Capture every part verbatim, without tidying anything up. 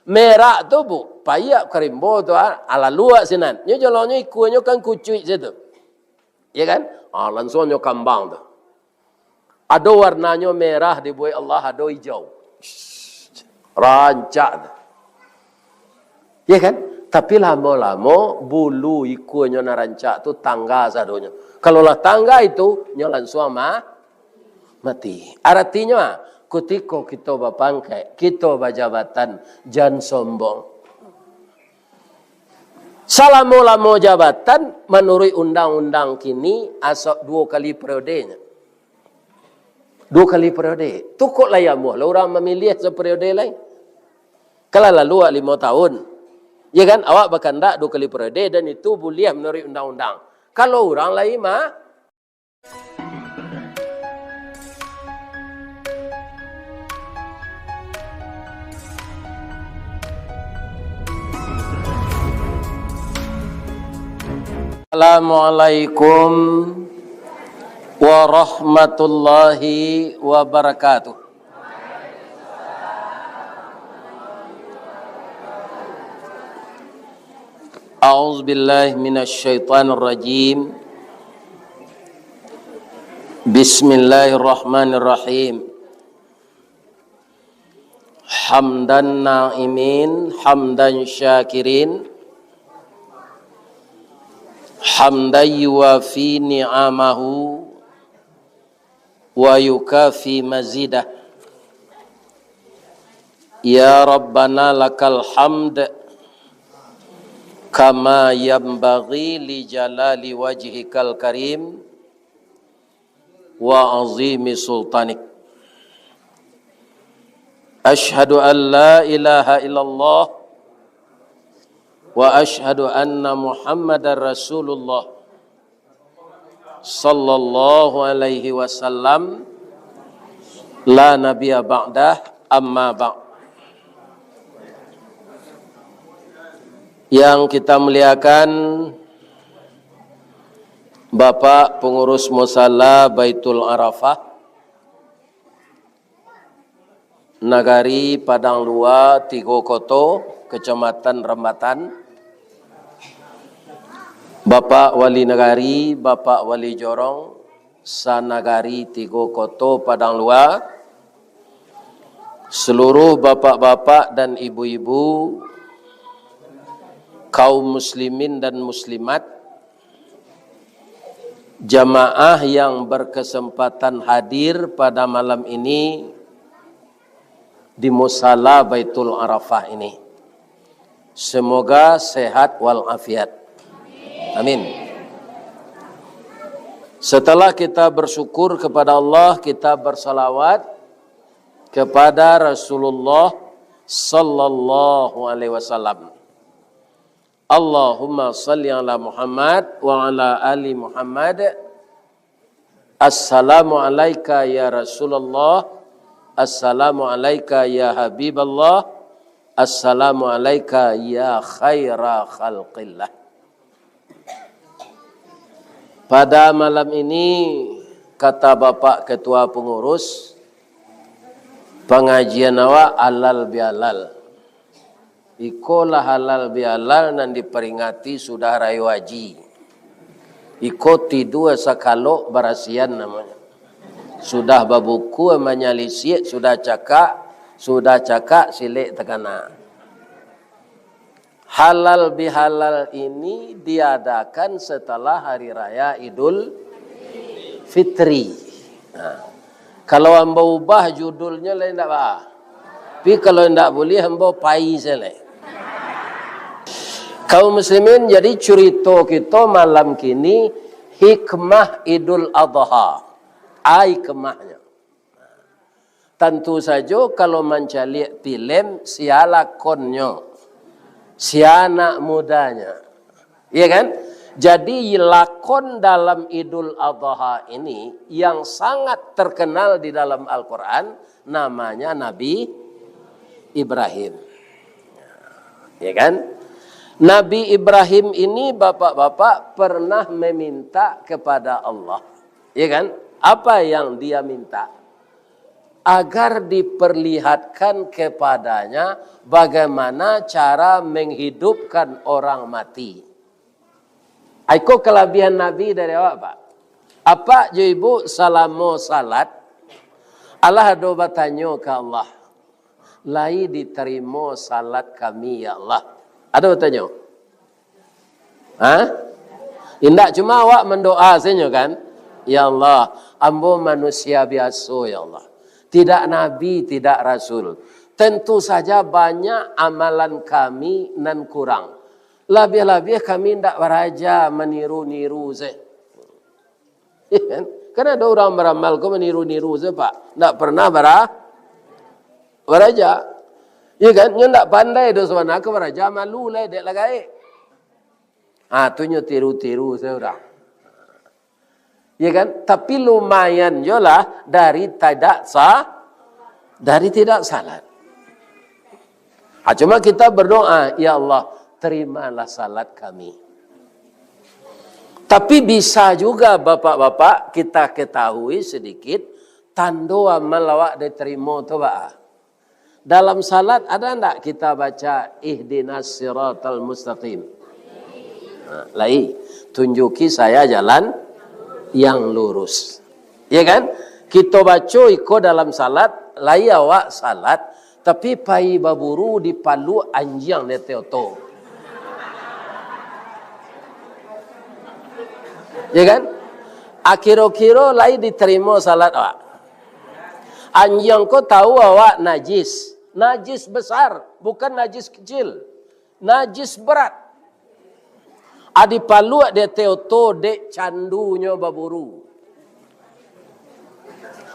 Merak tu, Bu, paiak ka rimbo tu, ah, alaluak sinan. Nyo jalannyo ikuanyo kan kucuik situ. Ya kan? Ah, langsuang nyo kambang tu. Ado warnanyo merah dibuek Allah, ado ijau. Rancak tu. Ya kan? Tapi lamo-lamo bulu ikuanyo nan rancak tu tangga sadonyo. Kalau lah tangga itu, nyo langsuang ma-, mati. Aratinyo, ah, kutiko kito bapangkek, kito bajabatan, jan sombong. Salamo-lamo jabatan, manuruik undang-undang kini, asok duo kali periodenyo. Duo kali periode. Tu kok lai amuah lah urang mamiliah saperiode lai. Kalau lalu awak limo tahun, ya kan, awak bakandak duo kali periode, dan itu buliah manuruik undang-undang. Kalau urang lai ma-, Assalamualaikum warahmatullahi wabarakatuh. A'udzubillahi minasyaitonirrajim. Bismillahirrahmanirrahim. Hamdan na'imin, hamdan syakirin, hamdan yuwafi ni'amahu, wa yukafi mazidah. Ya Rabbana lakal hamd, kama yanbaghi li jalali wajhikal karim, wa azimi sultanik. Asyhadu an la ilaha illallah, wa asyhadu anna Muhammadar Rasulullah, sallallahu alaihi wasallam, la nabiyya ba'dah, amma ba'd. Yang kita muliakan, Bapak Pengurus Musala Baitul Arafah, Nagari Padang Lua, Tigo Koto, Kecamatan Rambatan, Bapak Wali Nagari, Bapak Wali Jorong, sanagari Tigo Koto Padang Lua, seluruh bapak-bapak dan ibu-ibu, kaum muslimin dan muslimat, jamaah yang berkesempatan hadir pada malam ini di Musala Baitul Arafah ini. Semoga sehat walafiat. Amin. Setelah kita bersyukur kepada Allah, kita bersalawat kepada Rasulullah sallallahu alaihi wasallam. Allahumma salli ala Muhammad wa ala ali Muhammad. Assalamu alaika ya Rasulullah. Assalamu alaika ya Habiballah. Assalamu alaika ya khaira khalqillah. Pada malam ini, kata Bapak Ketua Pengurus, pangajian awak halal bihalal. Iko lah halal bihalal nan diperingati sudah Rayo Haji. Iko tidua sakalok barasian namonyo. Sudah babuku manyalisiak, sudah cakak, sudah cakak silek takana. Halal bihalal ini diadakan setelah Hari Raya Idul Fitri. Nah, kalau ambo ubah judulnyo lain ndak ba. Tapi kalau ndak buliah, ambo pai sajo lai. Kaum muslimin, jadi curito kito malam kini, hikmah Idul Adha. A hikmahnyo. Tantu sajo, kalau mancaliak filem, sia lakonnyo, sia anak mudanya. Iya kan? Jadi, lakon dalam Idul Adha ini yang sangat terkenal di dalam Al-Quran, namanya Nabi Ibrahim. Iya kan? Nabi Ibrahim ini, bapak-bapak, pernah meminta kepada Allah. Iya kan? Apa yang dia minta? agar diperlihatkan kepadanya bagaimana cara menghidupkan orang mati. Iko kalabiahan Nabi dari awak, Pak. Apak jo ibu salamo salat, alah ado batanyo ka Allah, "Lai ditarimo salat kami, ya Allah?" Ado batanyo? Ha? Indak, cuma awak mandoa sajo kan? "Ya Allah, ambo manusia biaso, ya Allah. Tidak nabi, tidak rasul. Tentu saja banyak amalan kami nan kurang. Labiah-labiah kami ndak baraja maniru-niru se." Iya kan? Kan ado urang baramal ko maniru-niru se, Pak. Ndak pernah bara-, baraja. Iya kan? Nyo ndak pandai do sabana ko baraja, malu lai, dek lah gaek. Ah, tu nyo tiru-tiru se urang. Iya kan? Tapi lumayan jo lah dari tidak sa-, dari tidak salat. Ah, cuma kita berdoa, "Ya Allah, terimalah salat kami." Tapi bisa juga, bapak-bapak, kita ketahui sedikit tando amal awak diterimo tu, Pak. Dalam salat ada ndak kita baca, "Ihdinas siratal mustaqim"? Nah, lai, "Tunjuki saya jalan yang lurus." Ya kan? Kita baca iko dalam salat, lai awak salat, tapi pai baburu dipaluk anjiang di ateh oto. Ya kan? Akiro-kiro lai diterimo salat awak. Anjiang ko tahu awak najis. Najis besar, bukan najis kecil. Najis berat. Adi paluak di ateh oto dek candunyo baburu.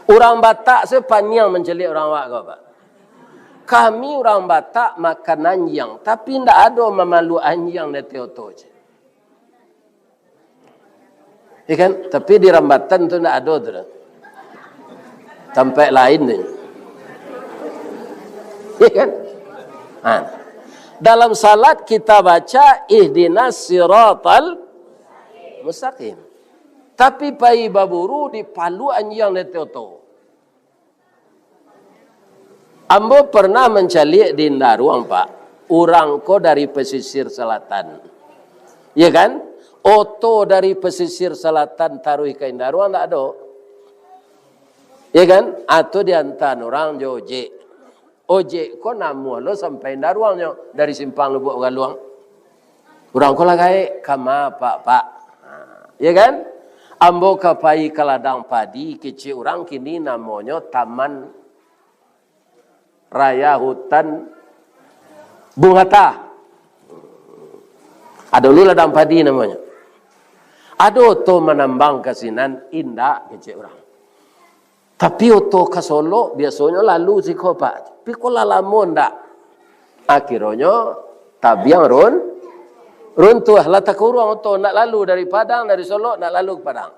Urang Batak se paniang mancaliak urang awak ko, Pak. Kami urang Batak makan anjiang, tapi ndak ado mamaluak anjiang di ateh oto je. Ya kan? Tapi di Rambatan tu ndak ado tu dah. Tampek lain tu. Ya kan? Ha. Dalam salat kita baca, "Ihdinas siratal mustaqim." Tapi pai baburu dipaluk anjiang di ateh oto. Ambo pernah mancaliak di Indaruang, Pak. Urang ko dari pesisir selatan. Ya kan? Oto dari pesisir selatan taruih ka Indaruang ndak ado. Ya kan? Atau diantaan urang jo ojek. Ojek ko namuah lo sampai Indaruang nyo, dari Simpang Lubuk Galuang. Urang ko lah gaek, "Kama, Pak, Pak?" Ha, ya kan? "Ambo ka pai ka ladang padi, kecek urang, kini namonyo Taman Raya Hutan Bung Hatta." Ado lu ladang padi namonyo. "Ado oto manambang ka sinan?" "Indak," kecek urang. "Tapi oto ka Solok biasonyo lalu siko, Pak. Tapi ko lah lamo ndak?" Akhironyo tabiang run-, runtuah, lah takuruang oto, ndak lalu dari Padang, dari Solok, ndak lalu ka Padang.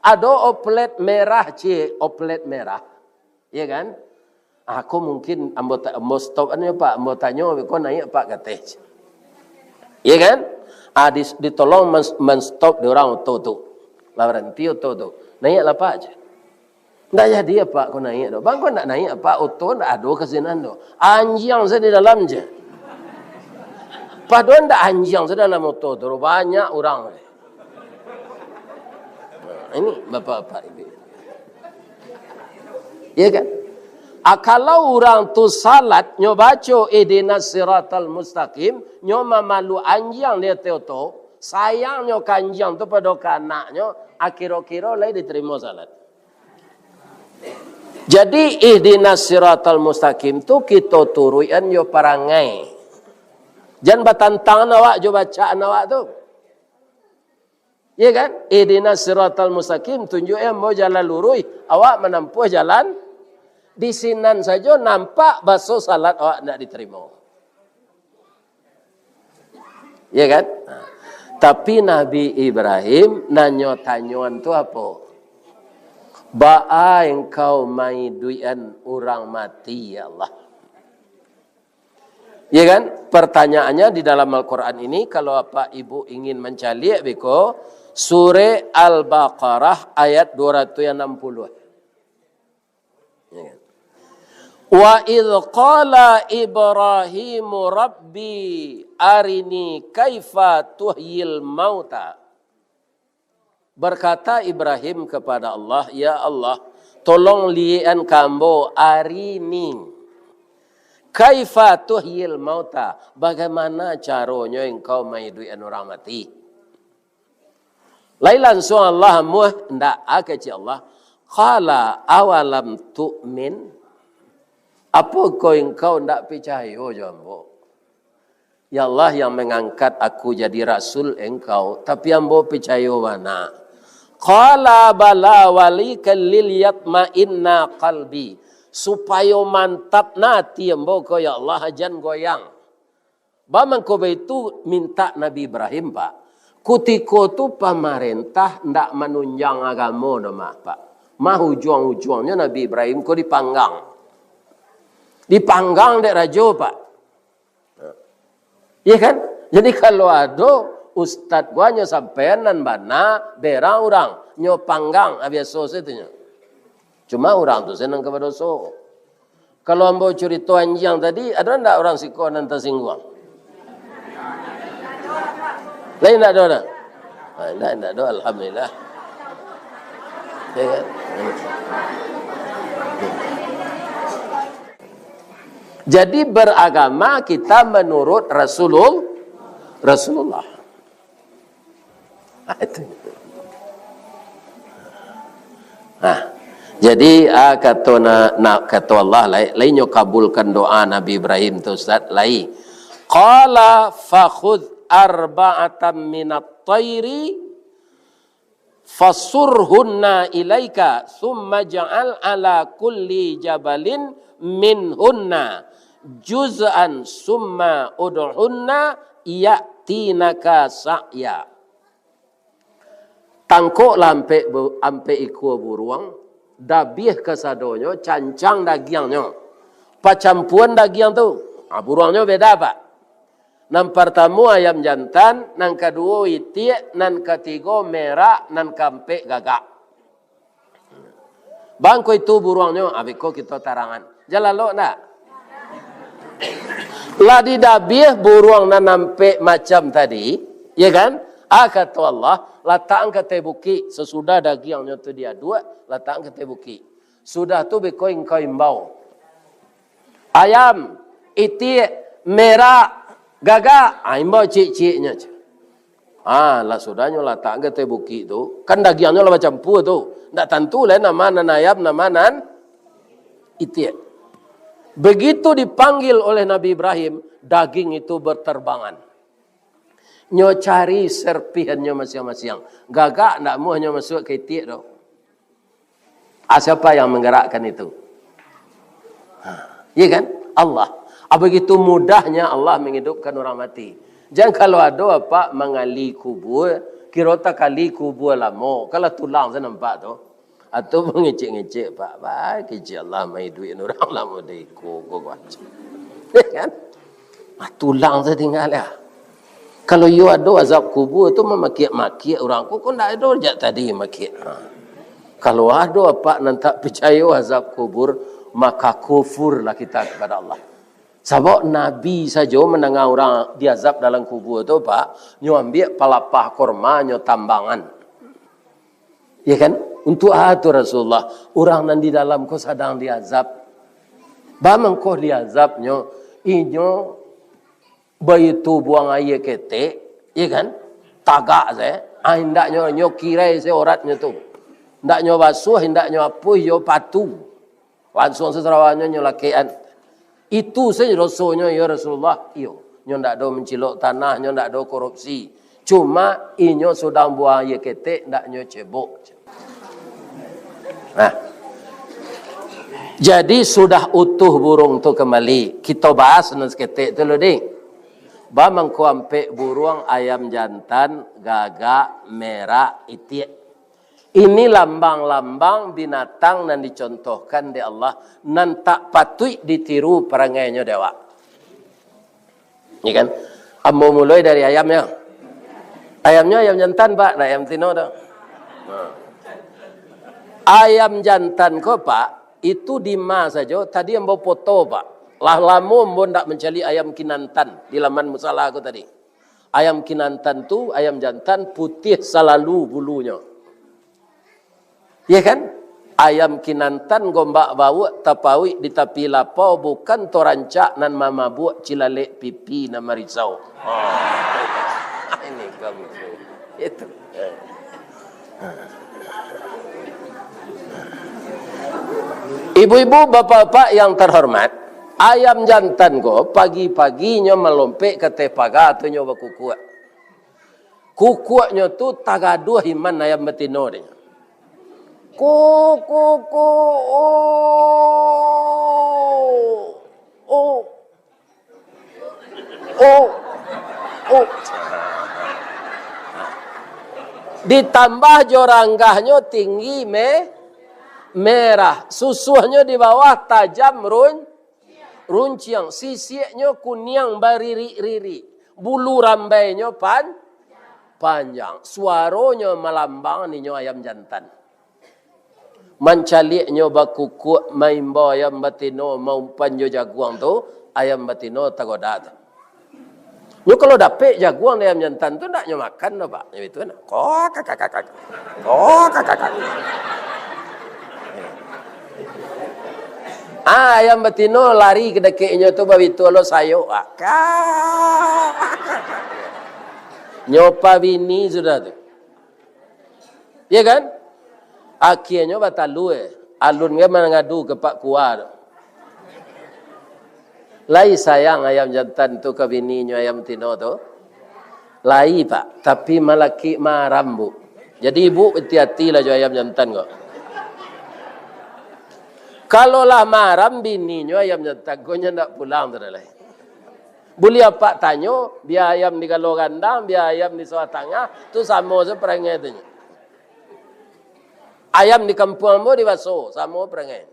Ado oplet merah, ciek, oplet merah. Ya kan? "Ah, ko mungkin ambo ta-, ambo stop anu, Pak, ambo tanyo, ko naiak, Pak, ka ateh." Ya kan? Ah, di-, ditolong men-, men-stop di urang oto tu. Lah baranti oto tu. "Naiaklah, Pak," je. "Ndak jadi, Pak, ko naiak do." "Bang, ko ndak naiak, Pak, oto ndak ado ka sinan do. Anjiang sajo di dalam je." Padahal ndak anjiang sajo dalam oto tu, banyak urang. Nah, ini bapak-bapak ibu. Ya kan? Ah, kalau urang tu salat, nyo baco "Ihdinas siratal mustaqim", nyo mamalu anjiang di ateh oto, sayangnyo ka anjiang tu pado ka anaknyo, akiro-kiro lai diterimo salat. Jadi, "Ihdinas siratal mustaqim" tu kito turuikan jo parangai. Jan batantangan awak jo bacaan awak tu. Ya kan? "Ihdinas siratal mustaqim", tunjuak ambo jalan luruih, awak manampuah jalan di sinan sajo, nampak baso salat awak ndak diterimo. Ya kan? Nah, tapi Nabi Ibrahim nanyo tanyoan tu apo? "Baa engkau maiduikan urang mati, ya Allah?" Ya kan? Pertanyaannya di dalam Al-Quran ini, kalau apak ibu ingin mancaliak beko, Surah Al-Baqarah ayat dua ratus enam puluh. Wa idh qala Ibrahimu Rabbi arini kaifa tuhyil mauta. Berkata Ibrahim kepada Allah, "Ya Allah, tolong liek-an ka ambo arini. Kaifa tuhyil mauta, bagaimana caronyo Engkau maiduikan urang mati?" Lai lansuang Allah amuah, ndak, a kecek Allah. Qala awalam tu'min? Apokoh engkau ndak picayo jo ambo? Ya Allah yang mengangkat aku jadi rasul Engkau, tapi ambo picayo bana. Qala bala walikan liyatma'inna qalbi. Supayo mantap na ati ambo ko, ya Allah, jan goyang. Ba mangko baitu mintak Nabi Ibrahim, Pak. Kutiko tu pamarentah ndak manunjang agamo doh mah, Pak. Mah ujuang-ujuangnyo Nabi Ibrahim ko dipanggang. Dipanggang dek rajo, Pak. Iya kan? Jadi kalau ado ustad ko nyo sampaian nan bana, berang urang, nyo panggang, ah, biaso se tu nyo. Cuma urang tu se nan ka badoso. Kalau ambo curito anjiang tadi, ado ndak urang siko nan tasingguang? Lain ndak ado dah? Ah, ndak, ndak ado, alhamdulillah. Ya kan? Jadi beragama kita menurut Rasulul-, Rasulullah. Ah, itu. Nah, jadi, ah, kato na, na, kato Allah, lai, lai nyo kabulkan doa Nabi Ibrahim tu, Ustaz, lai. Qala fakhudh arba'atan minat thairi fasurhunna ilaika, summa ja'al ala kulli jabalin minhunna juz'an, summa ud'uhunna ya'tinaka sa'ya. Tangkoklah ampek bu-, ampek ikua buruang, dabiah kasadonyo, cancang dagiangnyo, pacampuan dagiang tu. Ha, buruangnyo beda, Pak. Nan partamo ayam jantan, nan kaduo itiak, nan katigo merak, nan kaampek gagak. Bangko itu buruangnyo, abih ko kito tarangan. Jan lalok ndak? Lah didabiah buruang nan ampek macam tadi, ya kan? Ah, kato Allah, latakkan ka ateh bukik, sasudah dagiangnyo tu diaduak, latakkan ka ateh bukik. Sudah tu beko engkau imbau. Ayam, itiak, merak, gagak, ah, imbau ciek-cieknyo. Ah, lah sudahnyo latak ka ateh bukik tu, kan dagiangnyo lah bacampua tu. Ndak tantu lai nama nan ayam, nama nan itiak. Begitu dipanggil oleh Nabi Ibrahim, daging itu berterbangan. Nyo cari serpihannyo masiang-masiang. Gagak ndak amuah nyo masuak ka itiak tu. Ah, siapa yang menggerakkan itu? Ha, iya kan? Allah. Ah, begitu mudahnya Allah menghidupkan orang mati. Jan kalau ado apak mangali kubua, kiro takali kubua lamo, kalau tulang se nampak tu. Atau mangecek-ngecek, Pak, baik kecek Allah maiduikan urang lamo di iko, ko, ko. Iya kan? Ah, tulang se tinggal ya. Kalau iyo ado azab kubua tu mamakiak-makiak urang, ko, ko ndak ado jak tadi makiak. Ha. Kalau ado apak nan tak picayo azab kubur, maka kufurlah kita kepada Allah. Sabab Nabi sajo mandanga urang diazab dalam kubua tu, Pak, nyo ambiak palapah korma, nyo tambangan. Ya kan? Untuk a tu Rasulullah, urang nan di dalam ko sadang diazab. Ba mangko diazabnyo, inyo baitu buang aia ketek, ya kan? Tagak se, ah, indaknyo, nyo kirai se oratnyo tu. Indaknyo basuah, indaknyo apuih, yo patu. Lansuang sasarawanyo nyo lakekan. Itu sajo dosonyo, ya Rasulullah. Iyo, nyo ndak ado mancilok tanah, nyo ndak ado korupsi. Cuma inyo sudah buang aia ketek, ndak nyo cebok. Nah. Jadi sudah utuh burung tu kembali. Kito bahas nan saketek tu lu, ding. Ba mangko ampek buruang, ayam jantan, gagak, merak, itiak. Ini lambang-lambang binatang nan dicontohkan dek Allah, nan tak patuik ditiru parangainyo dek awak. Ya kan? Ambo mulai dari ayamnyo. Ayamnyo ayam jantan, Pak, ndak ayam tino doh. Nah. Ayam jantan ko, Pak, Itu di ma sajo, tadi ambo foto, Pak. Lah lamo ambo ndak mancaliak ayam kinantan di laman musala ko tadi. Ayam kinantan tu, ayam jantan putiah salalu bulunyo. Iya kan? Ayam kinantan gombak bauak tapauik di tapi lapau, bukan torancak nan mamabuak cilalek pipi nan marisau. Oh. Ini kamu. Itu. Ibu-ibu, bapak-bapak yang terhormat, ayam jantan ko pagi-pagi nyo malompek ka ateh paga tu nyo bakukuak. Kukuaknyo tu tagaduah iman ayam batino dek nyo. Ko, ko, ko, oh, oh, oh, oh. Ditambah jo ranggahnyo tinggi me-, merah, susuahnyo di bawah tajam run-, runciang, sisiaknyo kuniang baririk-ririk, bulu rambainyo pan-, panjang, suaronyo malambang, ninyo ayam jantan. Mancaliaknyo bakukuak, maimbau ayam batino, maumpan jo jaguang tu, ayam batino tagoda tu. Nyo kalau dapek jaguang dari ayam jantan tu, ndak nyo makan doh, Pak. Nyo itu nak. Kok, kak, kak, kak, kak. Kok, kak, kak, kak. Ah, ayam batino lari ka dakeknyo tu, babitu lo sayok, ah. Kak. Nyo pabini sudah tu. Iya kan? Akhianyo batalua, eh. Alun kan mangadu ka Pak Kua tu. Lai sayang ayam jantan tu ka bininyo, ayam tino tu? Lai, Pak, tapi malakik maram, Bu. Jadi, Ibu hati-hatilah jo ayam jantan ko. Kalau lah maram bininyo ayam jantan ko, nyo ndak pulang tu dah lai. Buliah Apak tanyo, bia ayam di Galo Gandang, bia ayam di Sawah Tangah, tu samo se parangai tu nyo. Ayam di kampuang ambo di Baso, samo parangai.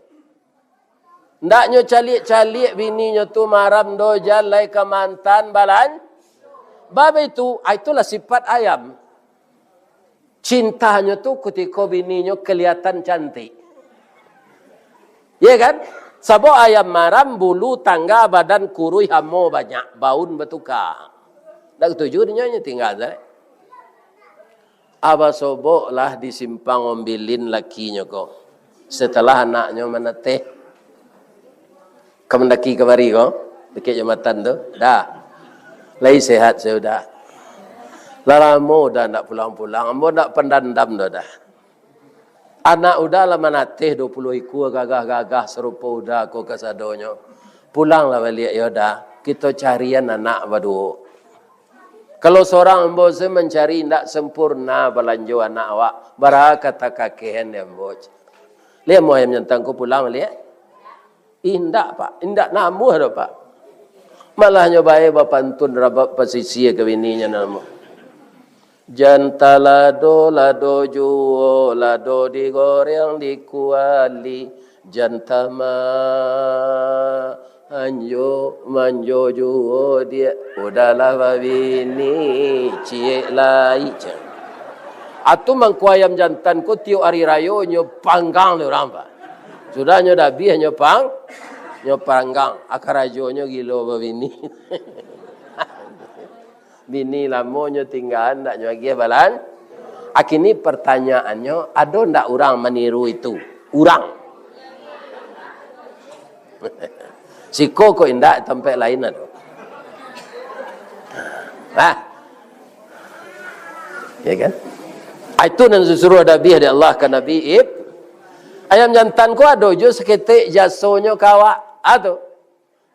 Ndak nyo caliak-caliak bininyo tu maram doh, jan lai ka mantan balan-, bab itu, ah, itulah sifat ayam. Cintanyo tu kutiko bininyo kaliatan cantik. Iya kan? Sabab ayam maram, bulu tangga, badan kuruih, hamo banyak, baun batuka. Ndak katuju dinyo, nyo tingga sajo. Abah Sobok lah di Simpang Ombilin lakinyo ko. Setelah anaknyo manateh. Ka mandaki kamari ko, dakek jambatan tu, Da. Lai sehat se Uda. Lah lamo Uda ndak pulang-pulang, ambo ndak pandandam doh, Da. Anak Uda lah manateh duo puluah ikua, gagah-gagah sarupo Uda ko kasadonyo. Pulanglah baliak yo, Da, kito carian anak baduo. Kalau sorang ambo se mancari indak sampurna balanjo anak awak, bara ka takakehan di ambo. Lai ambo ayam jantan ko pulang baliak? Indak, Pak. Indak namuah doh, Pak. Malah nyo bae bapantun rabab pasisia ka bininyo namo. Jan talado, lado juo, lado digoreng di kuali. Jan tamanjo, manjo juo diak. Udahlah babini, ciek lai, cen. Atu mangko ayam jantan ko tiok ari rayo nyo panggang dek urang, Pak. Sudah nyo dabiah nyo pang-, nyo panggang. Ah, karajonyo gilo babini. Bini lamonyo tinggaan, ndak nyo agiah balan-, akini pertanyaannyo, ado ndak urang maniru itu? Urang. Siko ko indak, tampek lain ado. Nah. Ya kan? Ah, itu nan disuruah dabiah dek Allah ka Nabi Ib-, ayam jantan ko ado jo saketek jasonyo ka awak. Ah, tu.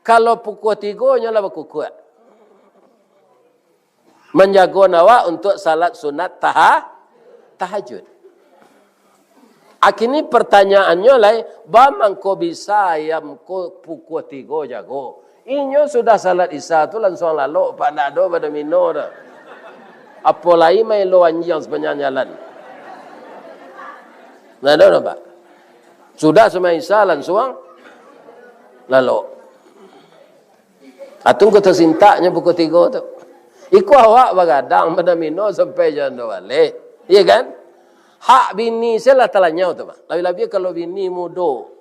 Kalau pukua tigo nyo lah bakukuak. Manjago awak untuak salat sunat taha-, tahajud. Akini pertanyaannyo lai, ba mangko bisa ayam ko pukua tigo jago? Inyo sudah salat Isya tu lansuang lalok, Pak, ndak ado badomino doh. Apo lai maelo anjiang sapanjang jalan. Ndak ado doh, Pak. Sudah sumbayang Isya lansuang lalok. Atun ko tasintaknyo pukua tigo tu. Iko awak bagadang, badomino sampai jan tu baleh. Iya kan? Hak bini se lah talanyau tu, Pak. Labiah-labiah kalau bini mudo.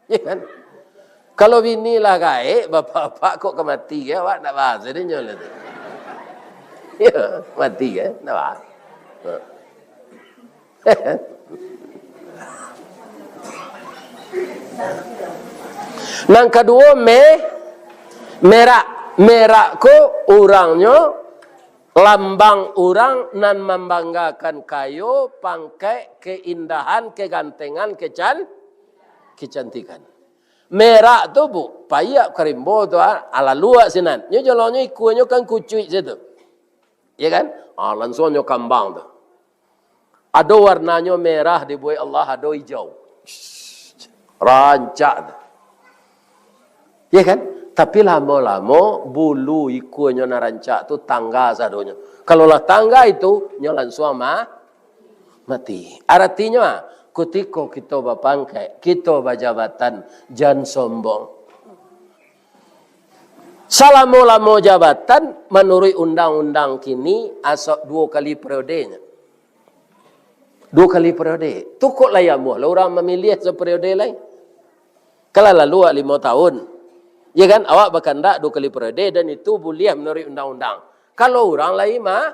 Ya kan? Kalau bini lah gaek, bapak-bapak kok ka mati, ya, awak ndak bahas dek nyo lah tu. Ya, mati kan? Ndak bahas. Ha. Nan kaduo, me-, merak. Merak ko urangnyo, lambang urang nan mambanggakan kayo, pangkek, keindahan, kegantengan, kecan-, kecantikan. Merak tu, Bu, paiak ka rimbo tu, ah, lalu awak sinan. Nyo jolongnyo ikuanyo kan kucuik situ. Ya kan? Ah, lansuang nyo kambang tu. Ado warnanyo merah dibuek Allah, ado ijau. Rancak tu. Ya kan? Tapi lamo-lamo bulu ikuanyo nan rancak tu tangga sadonyo. Kalau lah tangga itu, nyo lansuang ma-, mati. Aratinyo, ah, kutiko kito bapangkek, kito bajabatan, jan sombong. Salamo-lamo jabatan, manuruik undang-undang kini, asok duo kali periodenyo. Duo kali periode. Tu kok lai amuah lah urang mamiliah saperiode lai. Kalau lalu awak limo tahun, ya kan, awak bakandak duo kali periode, dan itu buliah manuruik undang-undang. Kalau urang lai ma-,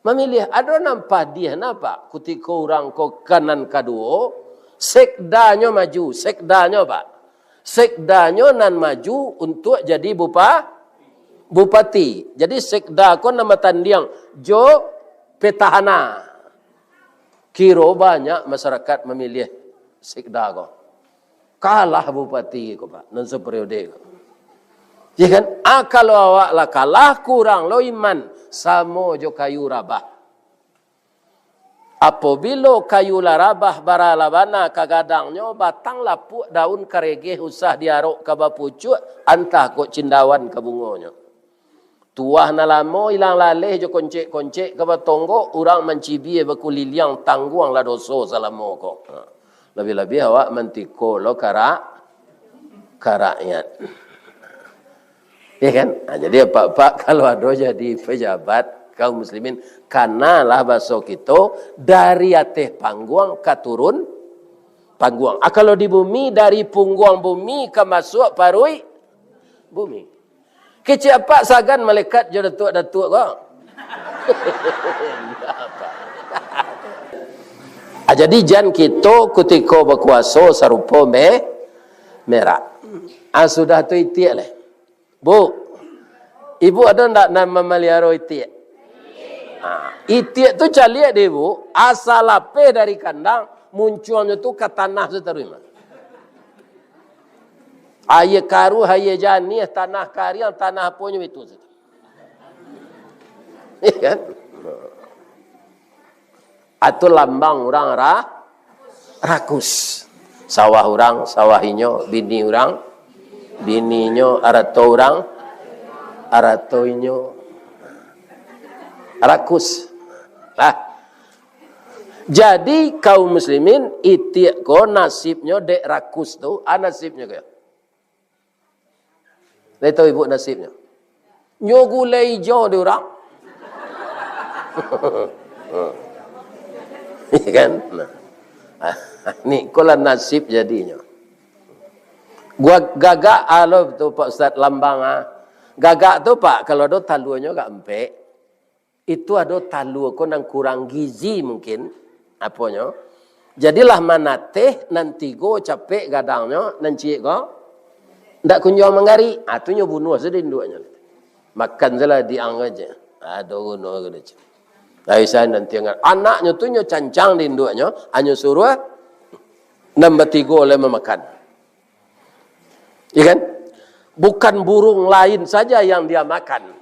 mamiliah, ado nan padiah napa? Kutiko urang ko ka nan kaduo, sekdanyo maju, sekdanyo, Pak. Sekdanyo nan maju untuak jadi bupa-, bupati. Jadi sekda ko nan batandiang jo petahana. Kiro banyak masyarakat mamiliah sekda ko. Kalah bupati ko, Pak, nan saperiode ko. Ya kan? Ah, kalau awak lah kalah, kurang lo iman, samo jo kayu rabah. Apobilo kayu lah rabah, bara lah bana ka gadangnyo, batang lapuak, daun karegeh, usah diarok ka bapucuak, antah kok cindawan ka bungonyo. Tuah nan lamo ilang laleh jo koncek-koncek ka batonggok, urang mancibia bakuliliang, tangguanglah doso salamo ko. Ha. Labiah-labiah awak mantiko lo karak-, karakyat. Ya kan? Ha, jadi apak-apak kalau ado jadi pejabat kaum muslimin, kanalah baso kito dari ateh pangguang ka turun pangguang. Ah, kalau di bumi, dari pungguang bumi ka masuak paruik bumi. Kecek apak sagan malaikat jo datuak-datuak ko. Ah, jadi jan kito kutiko bakuaso sarupo me-, merak. Ah, sudah tu itiak leh. Bu, ibu ado ndak nan mamaliharo itiak? Ah, itiak tu caliak deh, Bu, asa lapeh dari kandang, muncuangnyo tu ka tanah tu taruih mah. Aia karuah, aia janiah, tanah kariang, tanah aponyo itu sajo. Iya kan? Atau lambang urang ra-, rakus. Sawah urang, sawah inyo, bini urang, bininyo, arato urang, arato inyo. Rakus. Lah. Jadi, kaum muslimin, itiak ko nasibnyo dek rakus tu, ah, nasibnyo ko. Lai tahu ibu nasibnyo? Nyo gulai ijo di urang. Iya kan? Nah. Ni ko lah nasib jadinyo. Gua gagak, ah, lo tu, Pak Ustaz, lambang, ah. Gagak tu, Pak, kalau ado taluanyo agak empek, itu ado talua ko nan kurang gizi mungkin, aponyo. Jadilah manateh nan tigo capek gadangnyo, nan ciek ko ndak kunjuang manggarik. Ah, tu nyo bunuah sajo induaknyo. Makan sajolah diang aja. Ado guno ko tu. Aisan nan tiang anaknyo tu nyo cancang di induaknyo, anyo suruah nan batigo lai mamakan. Iya kan? Bukan burung lain saja yang dia makan.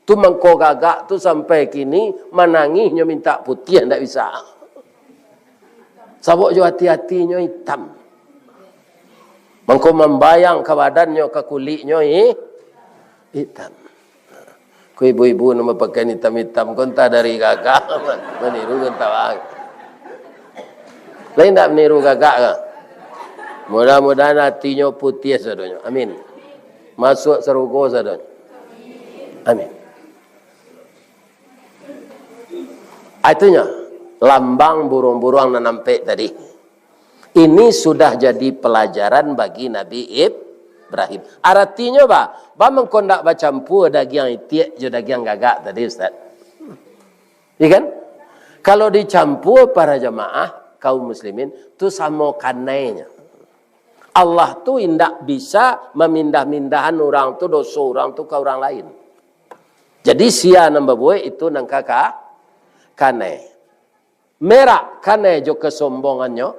Tu mangko gagak tu sampai kini manangih nyo mintak putiah ndak bisa. Sabab jo ati-atinyo itam. Mangko mambayang ka badannyo, ka kuliknyo i-, itam. Ko ibu-ibu nan bapakaian itam-itam ko antah dari gagak, maniru ko antah baa. Lai ndak maniru gagak ko? Mudah-mudahan atinyo putiah sadonyo. Amin. Masuak sarugo sadonyo. Amin. Ah, itunyo, lambang buruang-buruang nan ampek tadi. Ini sudah jadi pelajaran bagi Nabi Ibrahim. Aratinyo, ba, ba mangko ndak bacampua dagiang itiak jo dagiang gagak tadi, Ustaz? Iya kan? Kalau dicampua, para jamaah, kaum muslimin, tu samo kanainyo. Allah tu indak bisa mamindah-mindahan urang tu, doso urang tu ka urang lain. Jadi, sia nan babuek itu nan ka, ka kanai. Merak kanai jo kasombongannyo,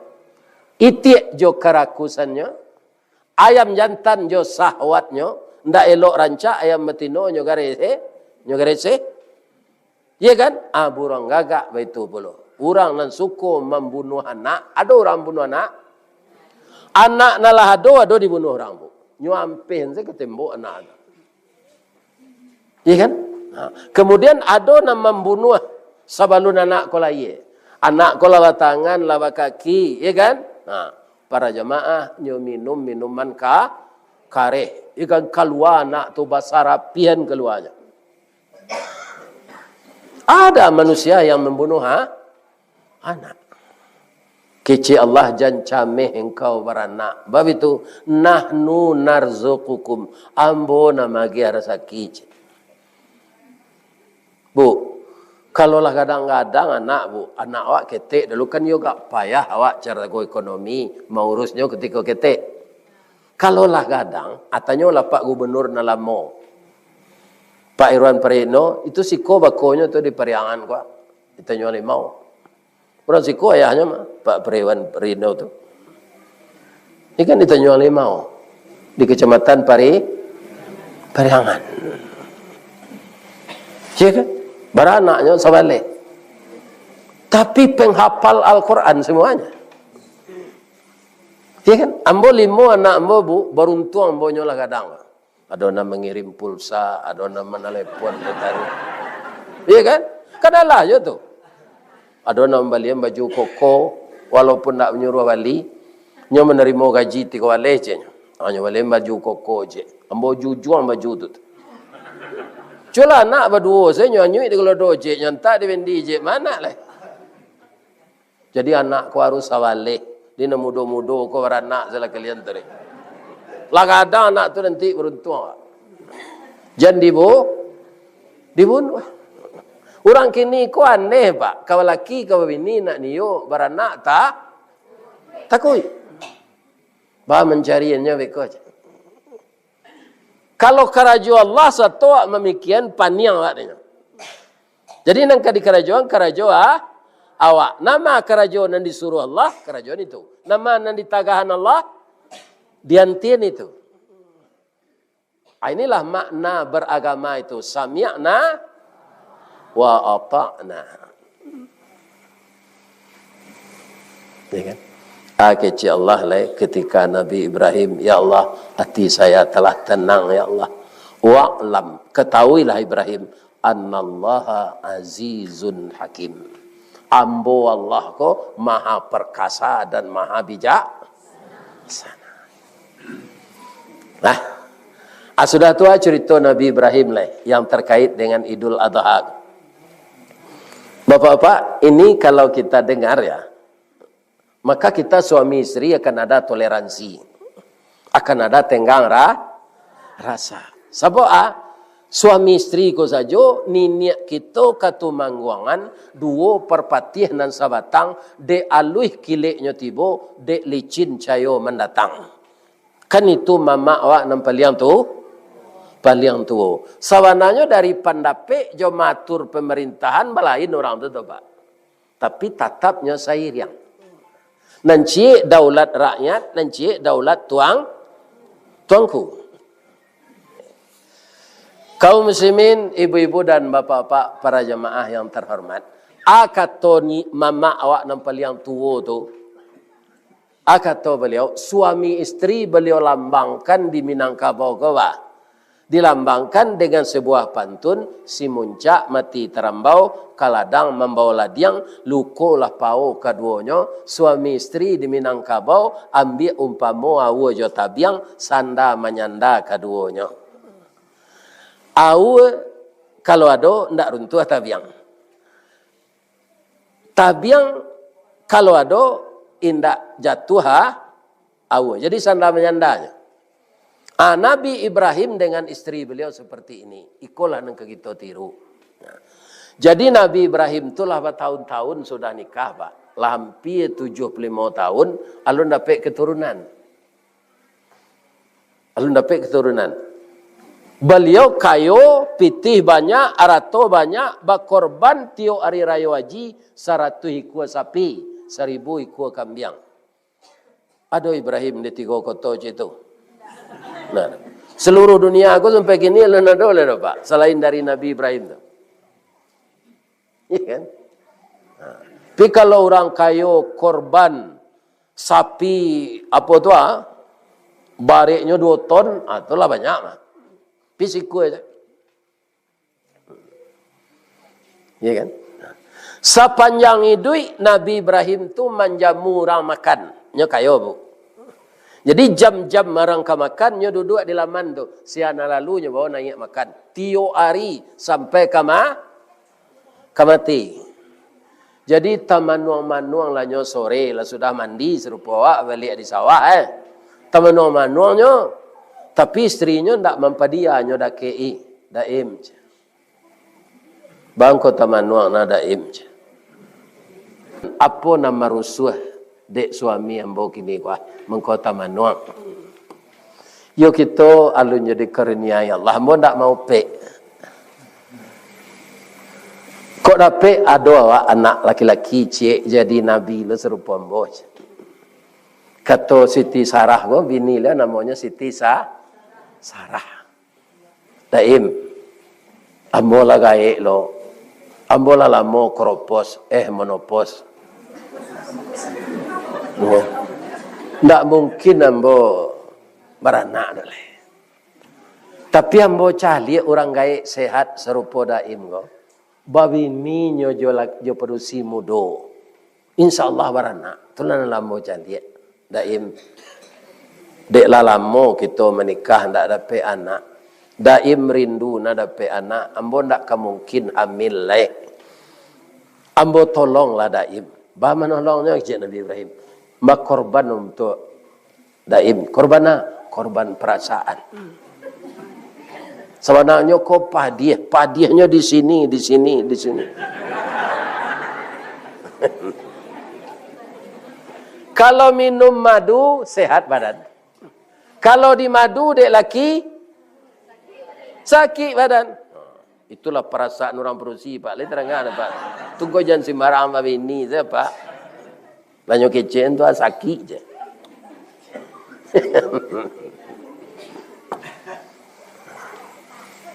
itiak jo karakusannyo, ayam jantan jo sahwatnyo, ndak elok rancak ayam batino nyo garese, nyo garese. Iya kan? Ah, buruang gagak baitu pulo. Urang nan suko mambunuah anak, ado urang bunuah anak? Anak nan lah ado, ado dibunuah urang, Bu. Nyo ampeh se ka tembok anak tu. Iya kan? Ha. Kemudian ado nan mambunuah sabalun anak ko lahia. Anak ko lah batangan, lah bakaki, iya kan? Ha. Para jamaah, nyo minum minuman ka, kareh. Iya kan? Kalua anak tu, basarapian kaluanyo. Ada manusia yang membunuh, ha? Anak. Kecek Allah, "Jan cameh engkau baranak." Bab itu, "Nahnu narzuqukum." Ambo nan magiah rasaki, cek. Bu, kalau lah gadang-gadang anak, Bu, anak awak ketek dulu, kan iyo agak payah awak caro ekonomi, maurusnyo ketiko ketek. Kalau lah gadang, atanyolah Pak Gubernur nan lamo. Pak Irwan Parino, itu siko bakonyo tu di Pariangan ko, di Tanjuang Limau. Urang siko ayahnyo mah, Pak Irwan Parino tu. Ini kan di Tanjuang Limau, di Kecamatan Pari-, Pariangan. Iya kan? Baranaknyo sabaleh. Tapi penghafal Al-Quran semuanya. Iya kan? Ambo limo anak ambo, Bu, baruntuang ambo nyo lah gadang. Ado nan mangirim pulsa, ado nan manalepon, taruih. Iya kan? Kan alah jo tu. Ado nan mambalian baju koko, walaupun ndak manyuruah bali, nyo manarimo gaji tigo baleh, ceknyo. Ha, nyo balian baju koko, cek. Ambo jujuang baju tu. Cubolah anak baduo, sajo nyo anyuik di Galodo, cek, nyo antak di Bendi, cek. Mano lai? Jadi, anak ko harus sabaleh. Di nan mudo-mudo ko baranak, salah kalian tadi. Lah gadang anak tu, nanti baruntuang. Jan dibu-, dibunuah. Urang kini ko aneh, Pak. Ka balaki, ka babini, nak nio baranak, ta-, takuik. Ba mancariannyo beko aja. Kalau karajo Allah sato awak mamikian, paniang awak denyo. Jadi, nan ka dikarajoan, karajo, ah, awak. Nama karajo nan disuruah Allah, karajoan itu. Nama nan ditagahan Allah, diantian itu. Ah, inilah makna beragama itu. Sami'na wa ata'na. Ya kan? Ah, kecek Allah lai ketika Nabi Ibrahim, "Ya Allah, hati saya telah tenang, ya Allah. Wa'lam, ketahuilah Ibrahim, annallaha azizun hakim. Ambo Allah ko maha perkasa dan maha bijaksana." Nah, ah, sudah tu, ah, cerita Nabi Ibrahim lai yang terkait dengan Idul Adha. Bapak-bapak, ini kalau kita dengar ya, maka kita suami isteri akan ada toleransi, akan ada tenggang ra-, rasa. Sabab, ah, suami isteri ko sajo, niniak kito Katumangguangan, duo parpatiah nan sabatang, dek aluih kileknyo tibo, dek licin cayo mandatang. Kan itu mamak awak nan paliang tu, paliang tuo. Sabananyo dari pandapek jo maatur pamarintahan balain urang tu, tu, Pak. Tapi tatapnyo sairiang. Nan ciek daulat rakyat, nan ciek daulat tuang-, tuangku. Kaum muslimin, ibu-ibu dan bapak-bapak, para jamaah yang terhormat, a kato ni mamak awak nan paliang tuo tu, a kato baliau, suami isteri baliau lambangkan di Minangkabau ko, bah. Dilambangkan dengan sebuah pantun, "Si muncak mati tarambau, ka ladang mambawa ladiang, lukolah pao kaduonyo, suami isteri di Minangkabau, ambiak umpamo aua jo tabiang, sanda manyanda kaduonyo." Aua kalau ado, ndak runtuah tabiang. Tabiang kalau ado, indak jatuah ha-, aua. Jadi sanda manyandanyo. Ah, Nabi Ibrahim dengan isteri beliau seperti ini. Ikolah nan ka kito tiru. Nah. Jadi Nabi Ibrahim tu lah batahun-tahun sudah nikah, Pak. Lah hampir tujuh puluh limo tahun, alun dapek keturunan. Alun dapek keturunan. Baliau kayo, pitih banyak, arato banyak, bakorban tiok ari rayo haji, saratuih ikua sapi, saribu ikua kambiang. Ado Ibrahim di tigo koto cik tu. Nah, seluruh dunia ko sampai kini alun ado lai, Pak, salain dari Nabi Ibrahim tu. Iya kan? Nah. Tapi kalau urang kayo korban sapi, apo tu, ah, bareknyo duo ton, ah, tu lah banyak mah. Pi sikua se. Iya kan? Sapanjang iduik, Nabi Ibrahim tu manjamu urang makan. Nyo kayo, Bu. Jadi, jam-jam urang ka makan, nyo duduak di laman tu. Sia nan lalu, nyo bawa naiak makan. Tiok ari sampai ka ma-, ka mati. Jadi, tamanuang-manuang lah nyo sore, lah sudah mandi, sarupo awak baliak di sawah, eh. Tamanuang-manuang nyo, tapi isterinyo ndak mampadia, nyo dakek-i, Daim, ceh. Bangko tamanuang nah, Daim, ceh. Apo nan marusuah dek suami ambo kini ko, ah, mangko tamanuang. Yo, kito alun jadi karuniai Allah, ambo ndak maupek. Kok dapek ado awak anak laki-laki ciek jadi nabi lo sarupo ambo, ceh. Kato Siti Sarah ko, bini lo namonyo Siti Sa-, Sarah. Daim, ambo lah gaek lo. Ambo lah lamo kropos, eh, monopos. Ndak mungkin ambo baranak doh lai. Tapi ambo caliak urang gaek sehat sarupo Daim ko, babini nyo jo la-, jo padusi mudo. Insya Allah baranak. Tu lah nan ambo caliak, Daim. Dek lah lamo kito manikah, ndak dapek anak. Daim rindu nak dapek anak. Ambo ndak ka mungkin hamil lai. Ambo tolonglah Daim. Bah manolongnyo, cek Nabi Ibrahim. Bakorban untuak Daim. Korban a? Korban parasaan. Sabananyo ko padiah, padiahnyo di sini, di sini, di sini. Kalau minum madu, sehat badan. Kalau dimadu dek laki, sakik badan. Itulah parasaan urang padusi, Pak. Lai tarang, Pak. Tunggu jan sembarang babini sajo, Pak. Banyak kecek tu, ah, sakik je.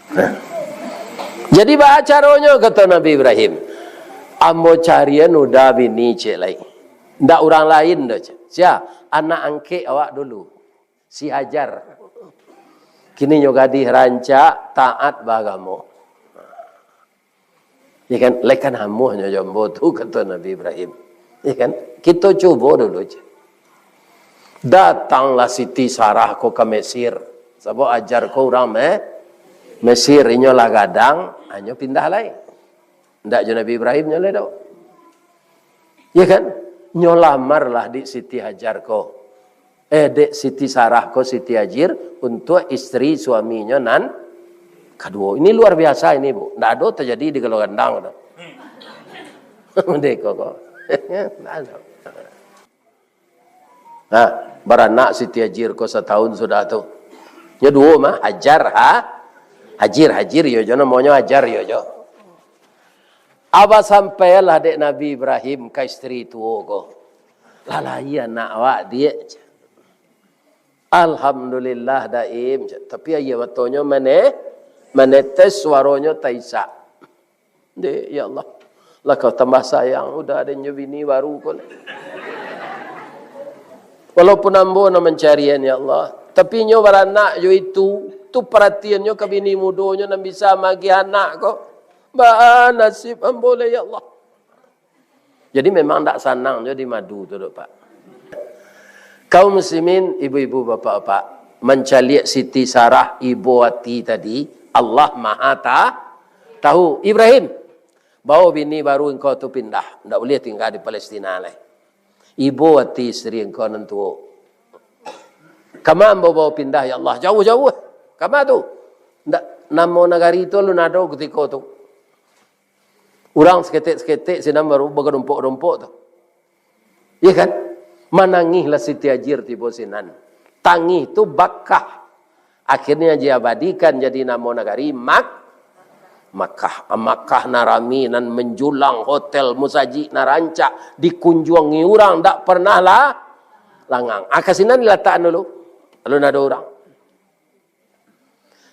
Nah. Jadi, baa caronyo, kato Nabi Ibrahim, "Ambo carian uda bini ciek lai. Ndak urang lain doh, cek. Sia? Anak angkek awak dulu, si Hajar. Kini nyo gadih rancak, taat baagamo." Ya kan? Lai ka namuahnyo jo ambo tu, kato Nabi Ibrahim. Ya kan? Kito cubo dulu, cek. Datanglah Siti Sarah ko ka Mesir. Sabab Hajar ko urang Me-, Mesir, inyo lah gadang, inyo pindah lai. Ndak jo Nabi Ibrahim nyo lai doh. Ya kan? Nyo lamarlah dek Siti Hajar ko. Eh, dek Siti Sarah ko, Siti Hajar, untuak isteri suaminyo nan kaduo. Ini luar biasa ini, Bu. Ndak ado tajadi di Galo Gandang tu. Dek ko, ko. Ndak ado. Nah, baranak Siti Hajar ko satahun sudah tu. Nyo duo mah, Hajar, ha? Hajar, Hajar yo jo, namonyo Hajar yo jo. Aba sampailah dek Nabi Ibrahim ka isteri tuo ko. Lah lahia anak awak, Diak. Alhamdulillah, Daim. Tapi aia matonyo mane-, manetes, suaronyo taisak. Dek, ya Allah. Lah kau tambah sayang, uda den jo bini baru ko. Walaupun ambo nan mancarian, ya Allah. Tapi nyo baranak jo itu, tu paratiannyo ka bini mudonyo nan bisa magiah anak ko. Baa nasib ambo lai, ya Allah. Jadi memang ndak sanang jo dimadu tu doh, Pak. Kaum muslimin, ibu-ibu, bapak-bapak, mancaliak Siti Sarah ibo ati tadi, Allah Maha Ta-, Tahu. Ibrahim, bawa bini baru engkau tu pindah, ndak buliah tinggal di Palestina lai. Ibo ati isteri engkau nan tuo. Kama ambo bao pindah, ya Allah? Jauah-jauah. Kama tu? Ndak, namo nagari tu alun ado kutiko tu. Urang saketek-saketek sinan baru bagadompok-dompok tu. Iya kan? Manangihlah Siti Hajir tibo sinan. Tangih tu bakah. Akhirnya diabadikan jadi namo nagari Mak-, Makkah. Makkah nan rami, nan manjulang, hotel, musajik nan rancak, dikunjuangi urang, ndak pernah lah langang. Ah, ka sinan dilatakan dulu. Alun ado urang.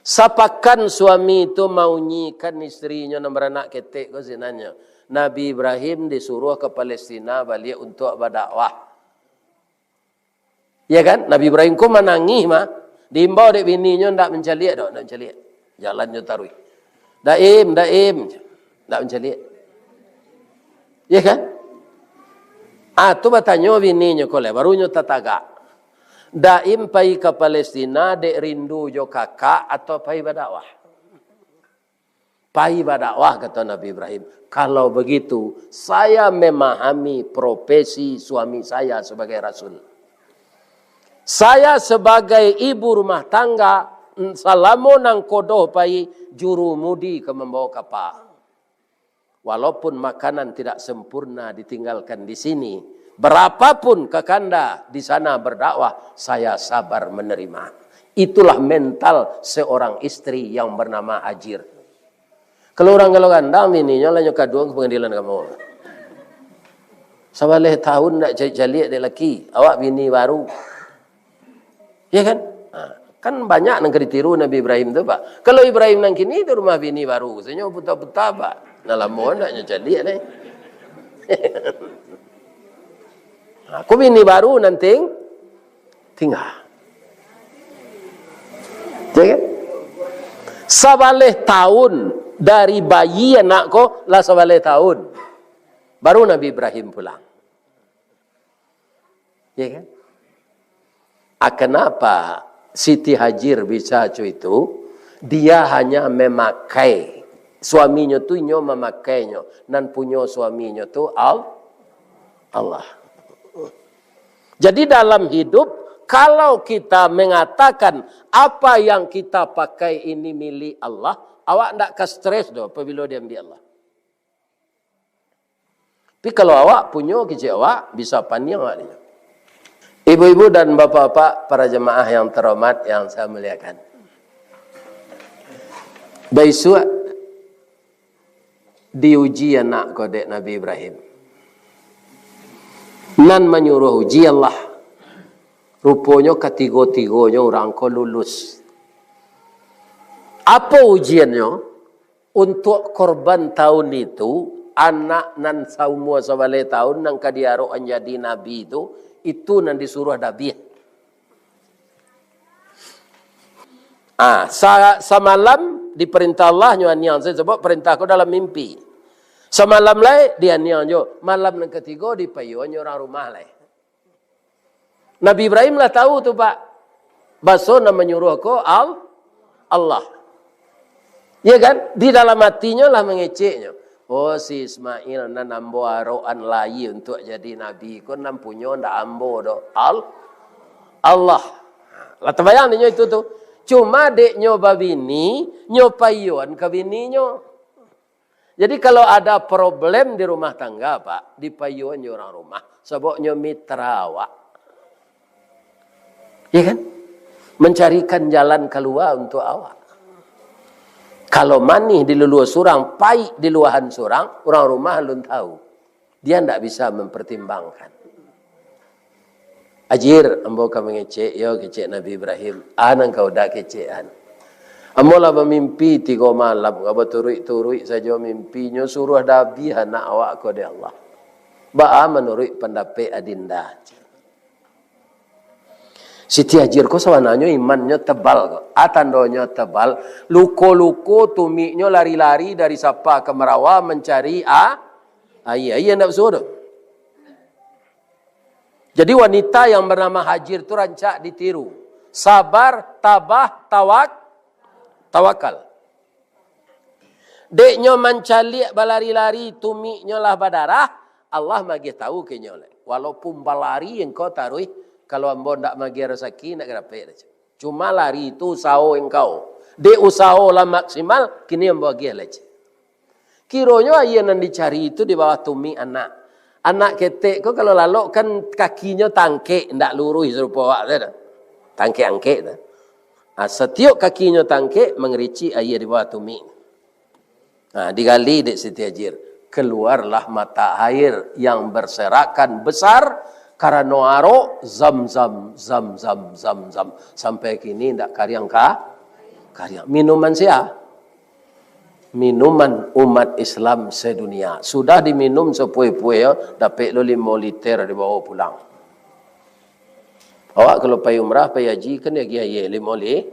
Sapakan suami tu maunyikan isterinyo nan baranak ketek ko sinannyo. Nabi Ibrahim disuruah ka Palestina baliak untuak badakwah. Ya kan? Nabi Ibrahim ko manangih mah. Diimbau dek bininyo, ndak mancaliak doh, ndak mancaliak. Jalannyo taruih. "Daim, Daim." Ndak mancaliak. Ya kan? Ah, tu batanyo bininyo ko lai, baru nyo tatagak. "Daim pai ka Palestina dek rindu jo kakak atau pai badakwah?" "Pai badakwah," kato Nabi Ibrahim. "Kalau begitu, saya memahami profesi suami saya sebagai rasul. Saya sebagai ibu rumah tangga, salamo nan ko doh pai, jurumudi ka mambawa kapa. Walaupun makanan tidak sempurna ditinggalkan di sini, berapapun kakanda di sana berdakwah, saya sabar menerima." Itulah mental seorang istri yang bernama Hajir. Kalau urang galo gandang, bininyo lah nyo kaduang ka pangadilan agamo. Sabaleh tahun ndak caliak-caliak dek laki, awak bini baru. Ya kan? Ha, kan banyak nan ka ditiru Nabi Ibrahim tu, Pak. Kalau Ibrahim nan kini tu rumah bini baru, sajo puta-puta, Pak. Nah, lamo ndak nyo caliak deh. Ha, ko bini baru nan ting-, tingga. Ya kan? Sabaleh tahun dari bayi anak ko, lah sabaleh tahun. Baru Nabi Ibrahim pulang. Ya kan? Ah, kenapa Siti Hajir bisa co itu? Dia hanya memakai suaminyo tu, inyo mamakainyo. Nan punyo suaminyo tu Al-, Allah. Jadi dalam hidup, kalau kita mengatakan apa yang kita pakai ini milik Allah, awak ndak ka stres doh apabila diambiak Allah. Tapi kalau awak punyo kecek awak, bisa paniang awak dinyo. Ibu-ibu dan bapak-bapak, para jemaah yang terhormat, yang saya muliakan. Baisuak diuji anak ko dek Nabi Ibrahim. Nan manyuruah uji Allah. Ruponyo katigo-tigonyo urang ko lulus. Apo ujiannyo? Untuak korban tahun itu, anak nan saumua sabaleh tahun nan ka diarok-an jadi nabi tu, itu nan disuruah dabiah. Ah, sa-, samalam diparintah Allah nyo aniang, sabab parintah ko dalam mimpi. Samalam lai dianiang jo, malam nan katigo dipaiyoan jo urang rumah lai. Nabi Ibrahim lah tahu tu, Pak. Baso nan manyuruah ko Al-, Allah. Ya kan? Di dalam hatinyo lah mangeceknyo. "Oh, si Ismail nan ambo arok-an lai untuak jadi nabi ko, nan punyo ndak ambo doh. Al-, Allah." Lah tabayang dinyo itu tu. Cuma dek nyo babini, nyo paiyoan ka bininyo. Jadi, kalau ada problem di rumah tangga, Pak, dipaiyoan jo urang rumah, sabab nyo mitra awak. Ya kan? Mancarikan jalan kalua untuak awak. Kalau manih di luluah surang, paik di luahan surang, urang rumah alun tahu. Dia ndak bisa mempertimbangkan. "Ajir, ambo ka mangecek, yo," kecek Nabi Ibrahim. "Ah, nan ka uda kecekan. Ambo lah bamimpi tigo malam, ka baturuik-turuik sajo mimpinyo, suruah dabiah anak awak ko dek Allah. Baa manuruik pandapek Adinda?" Siti Hajir ko sabananyo imannyo tebal ko. Ah, tandonyo tebal, luko-luko tumiknyo lari-lari dari Safa ka Marwa mancari a-, aia. Aia ndak basuo doh. Jadi, wanita yang bernama Hajir tu rancak ditiru. Sabar, tabah, tawak-, tawakal. Dek nyo mancaliak balari-lari, tumiknyo lah badarah, Allah magiah tahu ka inyo lai. Walaupun balari engkau taruih, kalau ambo ndak magiah rasaki, ndak dapek doh, cek. Cuma lari tu usaho engkau. Dek usaho lah maksimal, kini ambo agiah lah, cek. Kironyo aia nan dicari tu di bawah tumik anak. Anak ketek ko kalau lalok kan kakinyo tangkek, ndak luruih sarupo awak tu doh. Tangkek-angkek tu. Ah, satiok kakinyo tangkek, mangaricik aia di bawah tumik. Nah, digali dek Siti Hajir. Keluarlah mata air yang berserakan besar karano arok, Zam-zam, Zam-zam, Zam-zam. Sampai kini ndak kariang ka-, kariang. Minuman sia? Minuman umat Islam sedunia. Sudah diminum sapueh-pueh, yo, dapek lo limo liter dibawa pulang. Awak kalau pai umrah, pai haji, kan diagiah aia limo li-,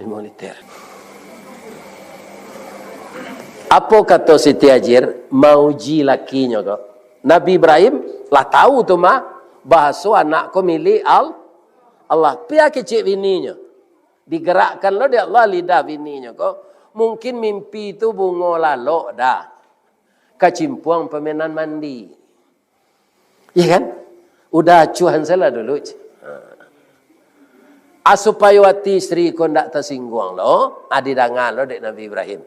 limo liter. Apo kato Siti Hajir mauji lakinyo ko? Nabi Ibrahim lah tahu tu mah, bahaso anak ko milik Al-, Allah. Pia kecek bininyo. Digerakkan lo dek Allah lidah bininyo ko. Mungkin mimpi tu bungo lalok dah. Kacimpuang pamenan mandi. Iya kan? Udah acuahan salah dulu, cek. Ha. Ah, supayo ati istri ko ndak tasingguang lo, ah, didanga lo dek Nabi Ibrahim.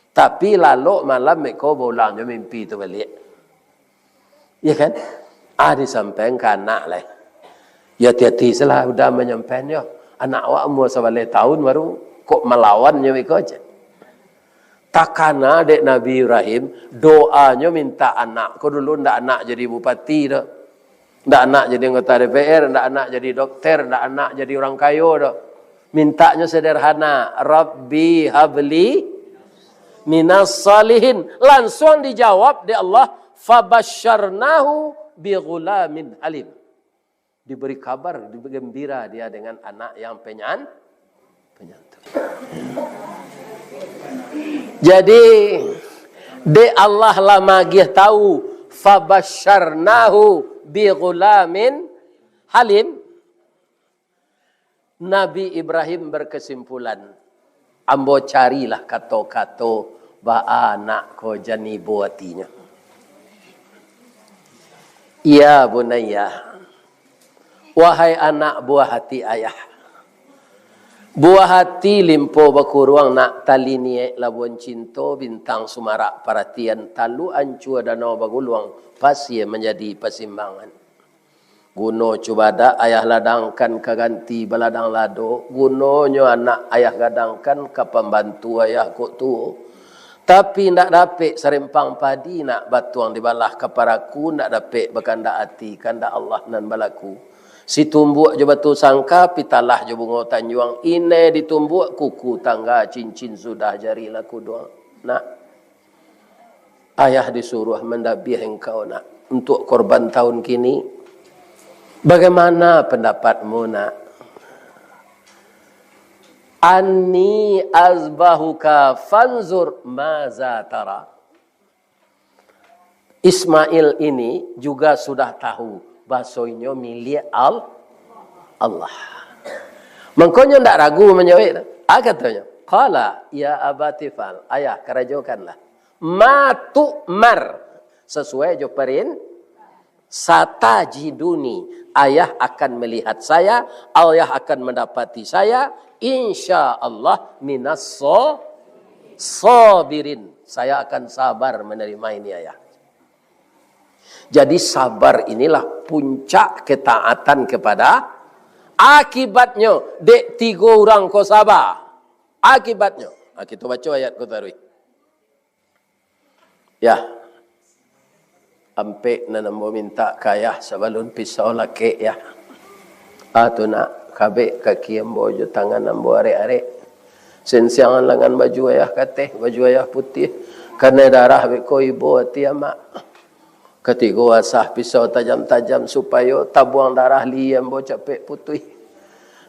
Tapi lalok malam meko baulangnyo mimpi tu baliak. Iya kan? Ah, disampaian ka anak lai. Ya, hati-hati salah udah manyampaian yo. Anak awak umur sabaleh tahun baru, kok malawannyo meko, cek. Takana dek Nabi Ibrahim, doanyo mintak anak ko dulu, ndak anak jadi bupati doh. Ndak anak jadi anggota D P R, ndak anak jadi dokter, ndak anak jadi urang kayo doh. Mintaknyo sederhana, "Rabbi habli minas salihin." Lansuang dijawab dek Allah, "Fabasyarnahu bi ghulamin halim." Diberi kabar, diberi gembira dia dengan anak yang penyan-, penyantun. Jadi, dek Allah lah magiah tahu, "Fabasyarnahu bi ghulamin halim." Nabi Ibrahim berkesimpulan, "Ambo carilah kato-kato baa anak ko jan ibo atinyo." "Ya bunayya, wahai anak buah hati ayah. Buah hati limpo bakuruang nak, tali niek labuan cinto, bintang sumarak paratian, taluk ancua danau baguluang, pasia manjadi pasimbangan. Guno cubadak ayah ladangkan ka ganti baladang lado, gunonyo anak ayah gadangkan ka pambantu ayah kok tuo. Tapi ndak dapek sarempang padi nak, batuang dibalah ka paraku, ndak dapek bakandak ati, kandak Allah nan balaku. Situmbuak jo batu sangka, pitalah jo bungo tanjuang, inai ditumbuak kuku tangga, cincin sudah jari laku duang." Nak, ayah disuruah mandabiah engkau, nak, untuk korban tahun kini. Bagaimana pendapatmu, nak? "Anni azbahuka fanzur maza tara." Ismail ini juga sudah tahu, baso inyo milik Al-, Allah. Mangkonyo ndak ragu manjawek tu. Ah, katonyo, "Qala ya abati fa'al." Ayah, karajokanlah. "Ma tu'mar." Sasuai jo parin-, "Satajiduni." Ayah akan melihat saya, ayah akan mendapati saya, insya Allah minas so-, sabirin. Saya akan sabar menerima ini, ayah. Jadi, sabar inilah puncak ketaatan kepada, akibatnyo, dek tigo urang ko sabar. Akibatnyo, nah, kito baco ayat ko taruih. Ya, ampek nan ambo mintak ka ayah sabalun pisau lakek, ya. Ah, tu nak, kabek kaki ambo jo tangan ambo arek-arek. Sensiangan langan baju ayah kateh, baju ayah putiah. Kanai darah beko ibo ati amak. Katigo asah pisau tajam-tajam supayo tabuang darah lihia ambo capek putuih.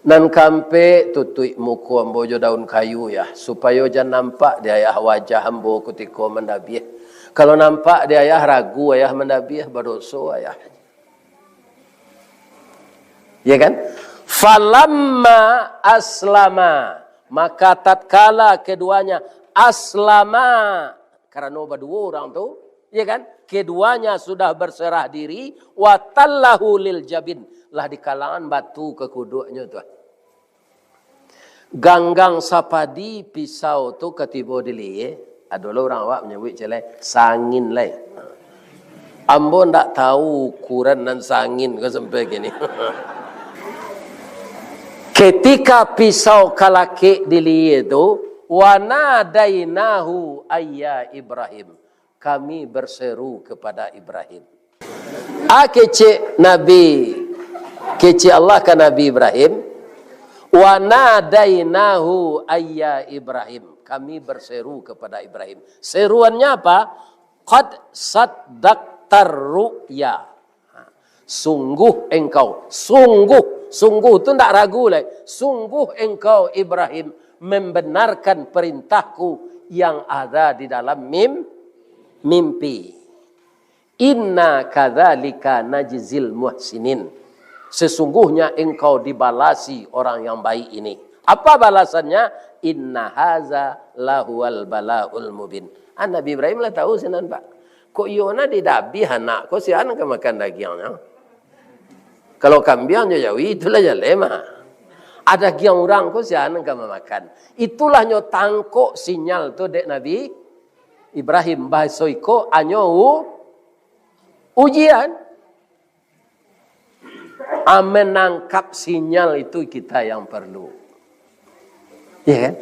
Nan kaampek, tutuik muko ambo jo daun kayu, ya, supayo jan nampak di ayah wajah ambo kutiko mandabiah. Kalau nampak di ayah, ragu ayah mandabiah, badoso ayah. Ya kan? "Falamma aslama," maka tatkala keduanya aslama, karano baduo urang tu, Ya kan? Keduanya sudah berserah diri, wa tallahu lil jabin. Lah dikalangan batu ka kuduaknyo tu. Ganggang sapadi pisau tu ka tibo di liye. Ado lo urang awak manyabuik cek lai, sangin lai. Ambo ndak tahu ukuran nan sangin ko sampai kini. Ketika pisau kalakek di liye tu, wa nadainahu ayya Ibrahim. Kami berseru kepada Ibrahim. A kecek Nabi, kecek Allah ka Nabi Ibrahim, wa nadainahu ayya Ibrahim. Kami berseru kepada Ibrahim. Seruannya apa? Qad saddaqtar ru'ya. Sungguh engkau, sungguh, sungguh tu ndak ragu lai. Sungguh engkau, Ibrahim, membenarkan perintahku yang ada di dalam mim-, mimpi. Inna kadzalika najzil muhsinin. Sesungguhnya engkau dibalasi orang yang baik ini. Apa balasannya? Inna haza lahuwal balaul mubin. Ah, Nabi Ibrahim lah tahu sinan, Pak. Kok iyo na didabih anak ko, sia nan ka makan dagiangnyo? Kalau kambiang jo jawi, itulah jaleh mah. A dagiang urang ko, sia nan ka mamakan? Itulah nyo tangkok sinyal tu dek Nabi Ibrahim. Bahaso iko anyo u-, ujian. Ah, menangkap sinyal itu kita yang perlu. Ya kan?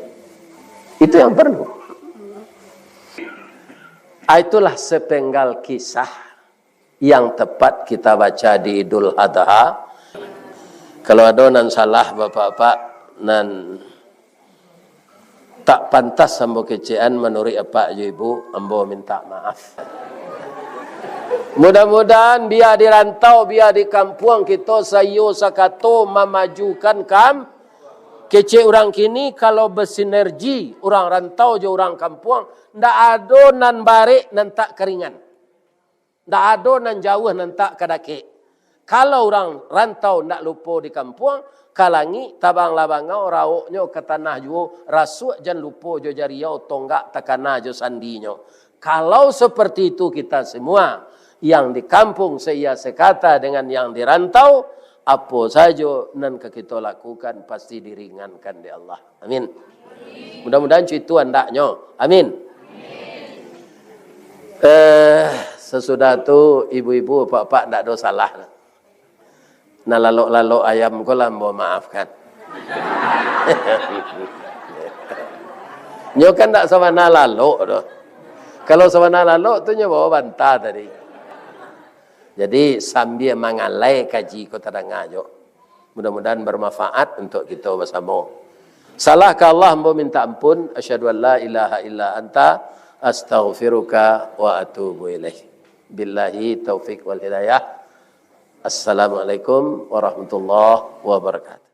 Itu yang perlu. Ah, itulah sepenggal kisah yang tepat kita baca di Idul Adha. Kalau ado nan salah, bapak-bapak, nan tak pantas ambo kecekan manuruik apak jo ibu, ambo minta maaf. Mudah-mudahan bia di rantau, bia di kampuang, kito saiyo sakato mamajukan kam-, kecek urang kini, kalau basinergi urang rantau jo urang kampuang, ndak ado nan barek nan tak karingan. Ndak ado nan jauah nan tak ka dakek. Kalau urang rantau ndak lupo di kampuang, ka langik tabanglah bangau, rawoknyo ka tanah juo, rasuak jan lupo jo jariau, tonggak takana jo sandinyo. Kalau seperti itu kita semua, yang di kampung seia sekata dengan yang di rantau, apo sajo nan ka kito lakukan pasti diringankan dek Allah. Amin. Mudah-mudahan cuitu andaknyo. Amin. Eh, sasudah tu, ibu-ibu, apak-apak, ndak ado salah. Nah, lalok-lalok ayam ko lah ambo maafkan. Nyo kan ndak sabana lalok doh. Kalau sabana lalok tu nyo bawa banta tadi. Jadi, sambia mangalai kaji ko tadanga jo. Mudah-mudahan bermanfaat untuk kito basamo. Salah ka Allah, ambo minta ampun. Asyhadu an la ilaha illa anta, astaghfiruka wa atubu ilaik. Billahi taufik wal hidayah. Assalamualaikum warahmatullahi wabarakatuh.